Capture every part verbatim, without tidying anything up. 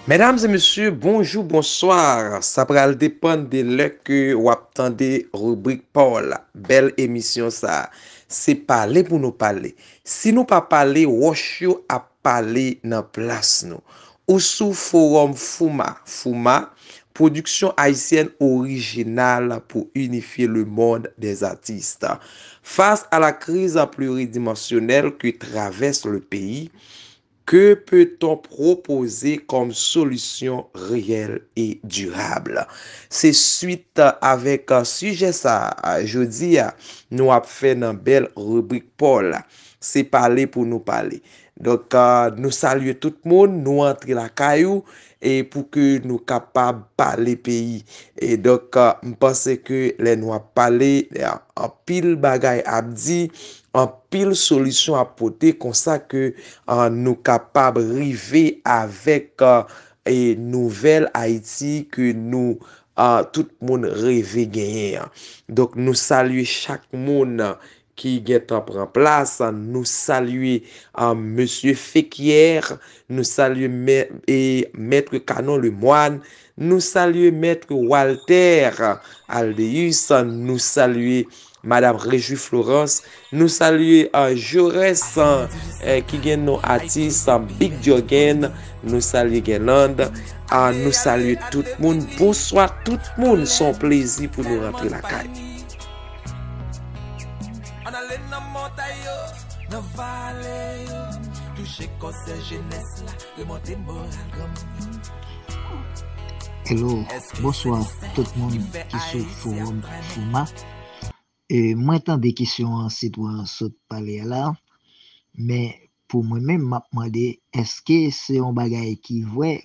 Medam e mesye, bonjou, bonswa. Sa pral depann de lè ke w ap tande ribrik pa w la. Bèl emisyon sa a. Se pale pou nou pale. Si nou pa pale, wòch yo ap pale nan plas nou. Ou sou Forum Fouma. Fouma, production haïtienne originale pour unifier le monde des artistes. Face à la crise pluridimensionnelle que traverse le pays, que peut-on proposer comme solution réelle et durable? Se swit avèk sijè sa a, jodi a, nou ap fè nan bèl ribrik pa w la. Se pale pou nou pale. Donk, nou salye tout moun, nou antre lakay ou, e pou ke nou kapab pale peyi. E donk, m panse ke lè nou ap pale, anpil bagay ap di, anpil solisyon ap pote konsa ke nou kapab rive avèk nouvèl Ayiti ke nou tout moun reve genyen an. Donk, nou salye chak moun ki gentan pran plas. Nou salye mesye Fekier, nou salye Mèt Canon Lemoine, nou salye Mèt Walter Aldeus, nou salye Madam Rejou Florence, nou salye Jaurès ki gen non atis Big Jògèn, nou salye Guerlande, nou salye tout moun. Bonswa tout moun, se yon plezi pou nou rantre lakay. Ann ale nan montay yo, nan vale yo, touche konsè jenès la, remonte moral granmoun yo. Hello, bonswa tout moun ki sou Forum Fouma. E, mwen tande kesyon an se twa sot pale a la, men pou mwen menm, m ap mande, èske se yon bagay ki vrè,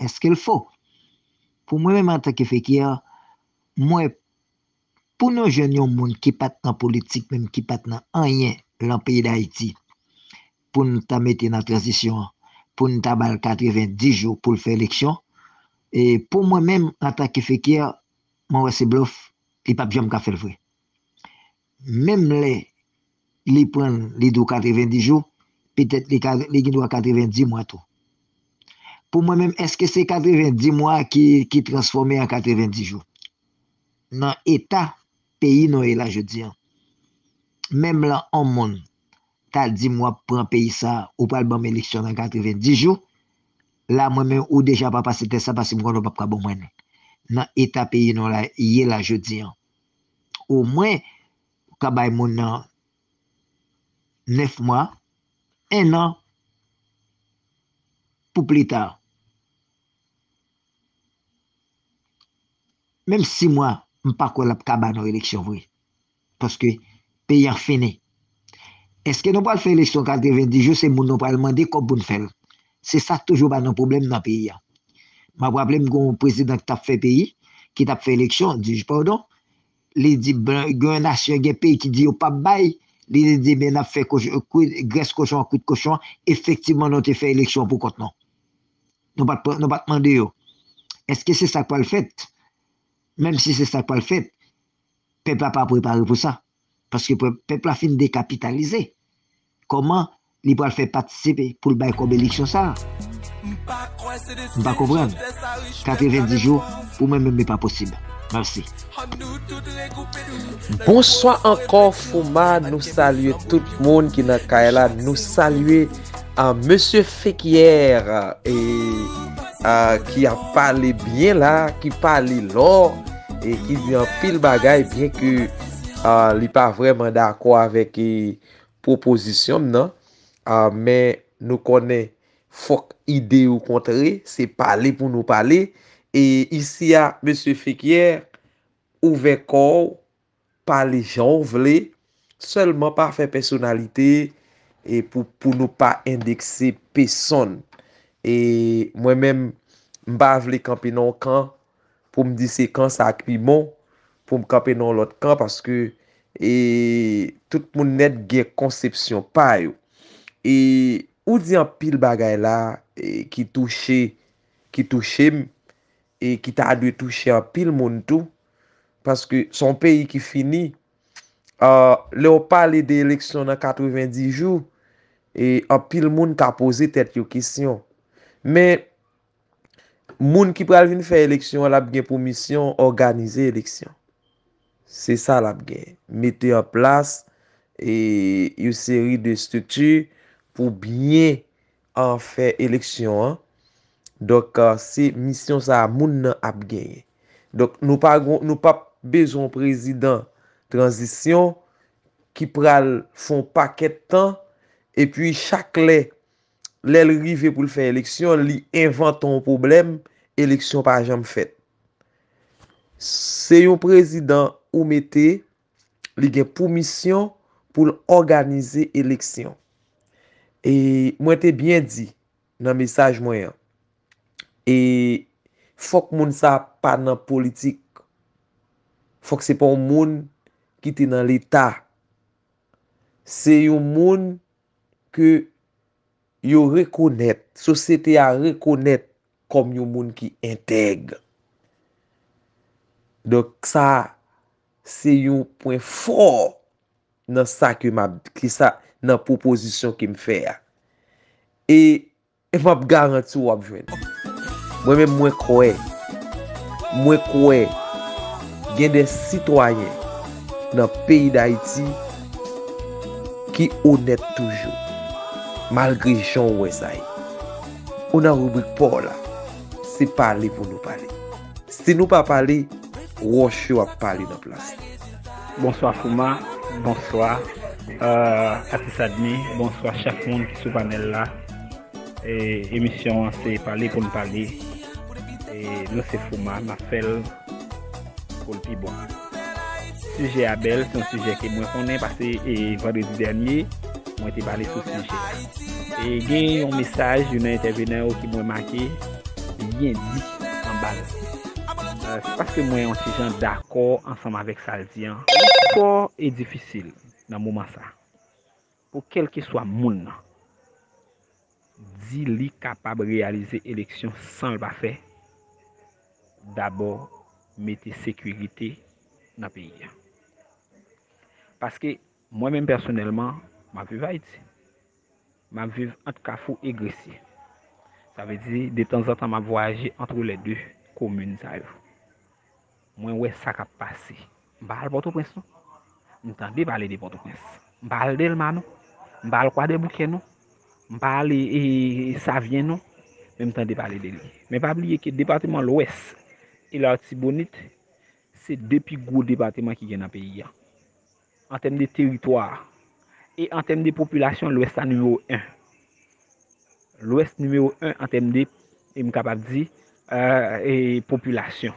èske l fo? Pou mwen menm, antanke Fekier, mwen, pou nou jwenn yon moun ki pa t nan politik, menm ki pa t nan anyen lan peyi Dayiti, pou n ta mete nan tranzisyon an, pou n ta ba l katrevendis jou pou l fè eleksyon, e pou mwen menm, antanke Fekier, mwen wè se blòf, li p ap janm ka fè l vre. Menm lè li pran l, li di w katrevendis jou, petèt li ka, li gen dwa katrevendis mwa tou. Pou mwen menm, èske se katrevendis mwa ki, ki transfòme an katrevendis jou? Nan eta peyi nou ye la jodi an, menm lè yon moun ta di m w ap pran peyi sa, ou pral ban m eleksyon nan katrevendis jou, la mwen menm ou deja pa pase tès sa, paske m konnen w p ap ka ban mwen l. Nan eta peyi nou la ye la jodi an, omwen ou ka bay moun nan nèf mwa, en an pou pli ta. Menm sis mwa, m pa kwè l ap ka ba nou eleksyon vre. Paske peyi an fini. Èske nou pral fè eleksyon katrevendis jou, se moun nou pral mande kòb pou n fè l? Se sa k toujou ba nou pwoblèm nan peyi a. M ap raple m gen yon prezidan ki t ap fè peyi, ki t ap fè eleksyon, dis-je pardon, li di blan, gen nasyon, gen peyi ki di yo p ap bay, li di men n ap fè koch-, kwit, grès kochon an, kwit kochon an, efektivman nou te fè eleksyon pou kont nou. Nou pa t pran, nou pa t mande yo. Èske se sa k pral fèt? Menm si se sa k pral fèt, pèp la pa prepare pou sa. Paske pèp, pèp la fin dekapitalize. Kòman li pral fè patisipe pou l bay kòb eleksyon sa a? M pa konprann. Katrevendis jou, pou mwen menm, li pa posib. Mèsi. Bonswa ankò, Fouma. Nou salye tout moun ki nan kay la. Nou salye a mesye Fekier, e, a, ki ap pale byen la, ki pale lò, e ki di anpil bagay, byen ke, a, li pa vrèman dakò avèk, e, pwopozisyon m nan. A, men nou konnen fòk ide yo kontre, se pale pou nou pale. E isi a, mesye Fekier, ouvè kò w, pale jan w vle, sèlman pa fè pèsonalite, e pou, pou nou pa endekse pesonn. E mwen menm, m pa vle kanpe nan yon kan pou m di se kan sa k pi bon, pou m kanpe nan yon lòt kan, paske, e, tout moun nèt gen konsepsyon pa yo. E ou di anpil bagay la, e, ki touche, ki touche m, e ki ta dwe touche anpil moun tou, paske se yon peyi ki fini. A, lè w pale de eleksyon nan katrevendis jou, e anpil moun ka poze tèt yo kesyon. Men, Moun ki pral vin fè eleksyon an, l ap gen pou misyon òganize eleksyon. Se sa l ap gen. Mete an plas e yon seri de estrikti pou byen an fè eleksyon an. Donk, se misyon sa a moun nan ap genyen. Donk, nou pa gon, nou p ap bezwen yon prezidan tranzisyon ki pral fè yon pakèt tan, epi chak lè, lè l rive pou l fè eleksyon, li envante yon pwoblèm, eleksyon pa janm fèt. Se yon prezidan ou mete, li gen pou misyon pou l òganize eleksyon. E mwen te byen di nan mesaj mwen an, e fòk moun sa pa nan politik. Fòk se pa yon moun ki te nan Leta. Se yon moun ke yo rekonèt, sosyete a rekonèt kòm yon moun ki entèg. Donk, sa, se yon pwen fò nan sa ke m ap, ki sa, nan pwopozisyon ke m fè a. E, e m ap garanti w ap jwenn. Mwen menm, mwen kwè, mwen kwè gen de sitwayen nan peyi Dayiti ki onèt toujou, malgre jan w wè sa ye. Ou nan ribrik pa w la, se pale pou nou pale. Si nou pa pale, wòch yo ap pale nan plas nou. Bonswa Fouma, bonswa, euh, atis Admi, bonswa chak moun ki sou panèl la. E, emisyon an se Pale pou n pale. E, nou se Fouma, n ap fè l pou l pi bon. Sijè a bèl, se yon sijè ke mwen konnen, paske, e, vandredi dènye, mwen te pale sou sijè a. E gen yon mesaj youn nan entèvenan yo ki mwen make byen di anba l. Euh, se paske mwen yon ti jan dakò ansanm avèk sa l di an. Li fò e difisil nan moman sa pou kèlkeswa moun nan di li kapab reyalize eleksyon san l pa fè dabò mete sekirite nan peyi a. Paske mwen menm pèsonèlman, m ap viv Ayiti. M ap viv ant Kafou e Gresye. Sa vle di, detanzantan, m ap vwayaje ant lè de komin sa yo. Mwen wè sa k ap pase. M pa al Pòtoprens non. M tande pale de Pòtoprens. M pa al Dèlma non. M pa al Kwadèboukè non. M pa al, e, e, Savyen non. Men m tande pale de li. Men pa bliye ke depatman Lwès e Latibonit se de pi gwo depatman ki gen nan peyi a. An tèm de teritwa e an tèm de popilasyon, Lwès la nimewo en. Lwès nimewo en an tèm de, e m kapab di, euh, e popilasyon.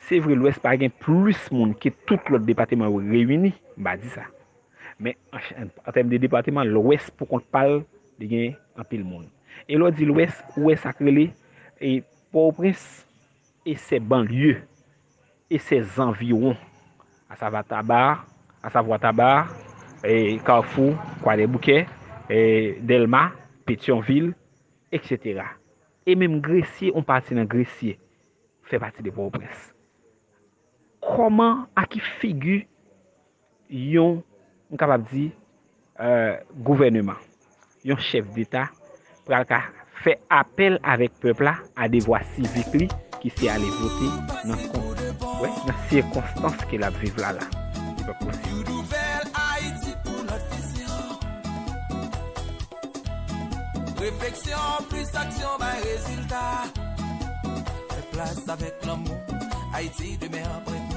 Se vre, Lwès pa gen plis moun ke tout lòt depatman yo reyini, m pa di sa. Men an, an tèm de depatman, Lwès pou kont pa l, li gen anpil moun. E lè w di Lwès, ou wè sa k rele, e Pòtoprens e ses banlieues e ses environs, asavwa Taba, asavwa Taba, e Kafou, Kwadèboukè, e Dèlma, Petyonvil, etsetera. E menm Gresye, yon pati nan Gresye fè pati de Pòtoprens. Kòman, a ki figi yon, m kapab di, euh, gouvèneman, yon chèf deta pral ka fè apèl avèk pèp la a devwa sivik li ki se ale vote nan kon-, wè, nan sikonstans ke l ap viv la la. Li pa posib. Refleksyon plis aksyon bay rezilta. Fè plas avèk lanmou. Ayiti demen ap ret